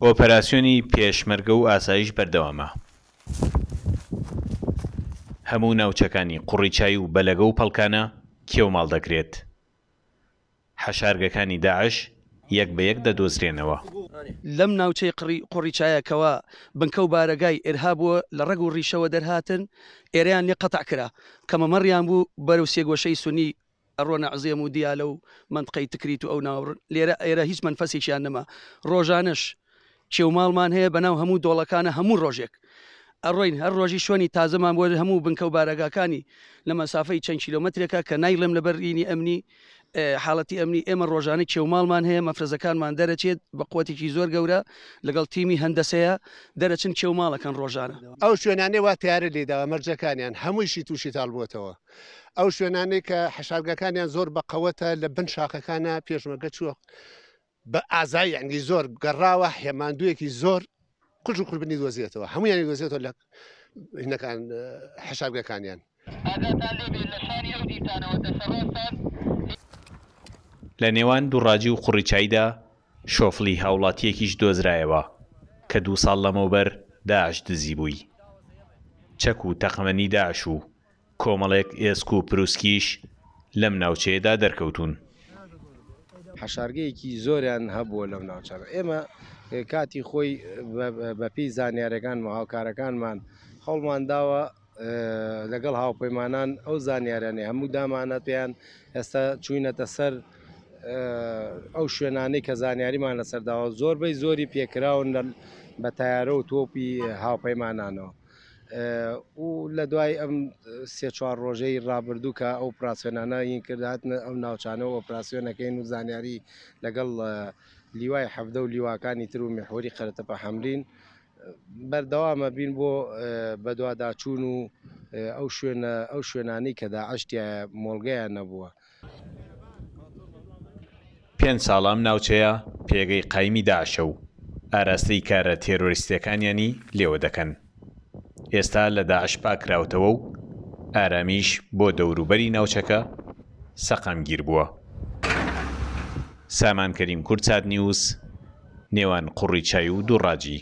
ئۆپەراسیۆنی پێشمەرگە و ئاسایش بەردەوامە. هەموو ناوچەکانی قوڕیچای و بەلەگە و پەڵکانە کێوماڵ دەکرێت. حەشارگەکانی داعش یەک بە یەک دەدۆزرێنەوە. لەم ناوچەی قڕی قوڕیچایە کەوا بنکە و بارەگای ئیرهاب بووە لە ڕەگ و ڕیشەوە دەرهاتن ئێرەیان لێ قەتع کرا کە مەمەڕیان بوو بەرەو سێگۆشەی سونی ئەڕۆنە عزێم و دیالە و مەنتقەی تکریت و ئەو ناوڕ لێرە ئێرە هیچ مەنفەسێکیان نەما ڕۆژانەش کێوماڵمان هەیە بەناو هەموو دۆڵەکانە هەموو ڕۆژێک ئەڕۆین هەر ڕۆژی شوێنی تازەمان بۆ هەموو بنکە و بارەگاکانی لە مەسافەی چەند کیلۆمەترێکە کە نایڵێم لەبەر ینی ئەمنی حاڵەتی ئەمنی ئێمە ڕۆژانە کێوماڵمان هەیە مەفرەزەکانمان دەرەچێت بە قوتێکی زۆر گەورە لەگەڵ تیمی هەندەسەیە دەرەچن کێوماڵەکەن ڕۆژانە. ئەو شوێنانەی وا تەیارە لێیداوە مەرجەکانیان هەموویشی تووشی تاڵ بووەتەوە. ئەو شوێنانەی کە حەشارگەکانیان زۆر بە قەوەتە لە بن شاخەکانە پێشمەرگە چووە بە ئازای یعنی زۆر گەڕاوە هێماندوویەکی زۆر قژ و قوربنی دۆزیێتەوە هەمویانی دۆزێتەوە لە هینەکان حەشارگەکانیان. ئاگاتان لێ بێت لە شانی ئەو دیتانەوە دەسە ڕاستان. لە نێوان دوڕاجی و قوڕیچایدا شۆفڵی هاوڵاتییەکیش دۆزرایەوە کە دوو ساڵ لەمەوبەر داعش دزیبووی. چەک و تەقەمەنی داعش و کۆمەڵێک ئێسک و پروسکیش لەم ناوچەیەدا دەرکەوتوون. حەشارگەیەکی زۆریان هەبووە لەو ناوچانە. ئێمە کاتی خۆی بەپێی زانیاریەکان و هاوکارەکانمان هەوڵمان داوە لەگەڵ هاوپەیمانان ئەو زانیاریانەی هەموو دامانە پێیان ئێستا چوینەتە سەر ئەو شوێنانەی کە زانیاریمان لەسەر داوە زۆربەی زۆری پێکراون بە تایارە و تۆپی هاوپەیمانانەوە. و لە دوای ئەم سێ چوار ڕۆژەی ڕابردوو کە ئەو ئۆپراسیۆنانە ین کرد هاتنە ئەو ناوچانە و ئۆپراسیۆنەکەین و زانیاری لەگەڵ لیوای حەڤدە و لیواکانی تر و میحوەری قەرەتەپە حەمرین بەردەوامە بین بۆ بەدواداچوون و ئەو شوێنە ئەو شوێنانەی کە داعش تیایە مۆڵگەیان نەبووە. پێنج ساڵە ئەم ناوچەیە پێگەی قایمی داعشە و ئاراستەی کارە تێرۆریستییەکانیانی لێوە دەکەن. ئێستا لە داعش پاککراوەتەوە و ئارامیش بۆ دەوروبەری ناوچەکە سەقامگیر بووە. سامان کەریم کوردسات نیوز، نێوان قوڕیچای و دوڕاجی.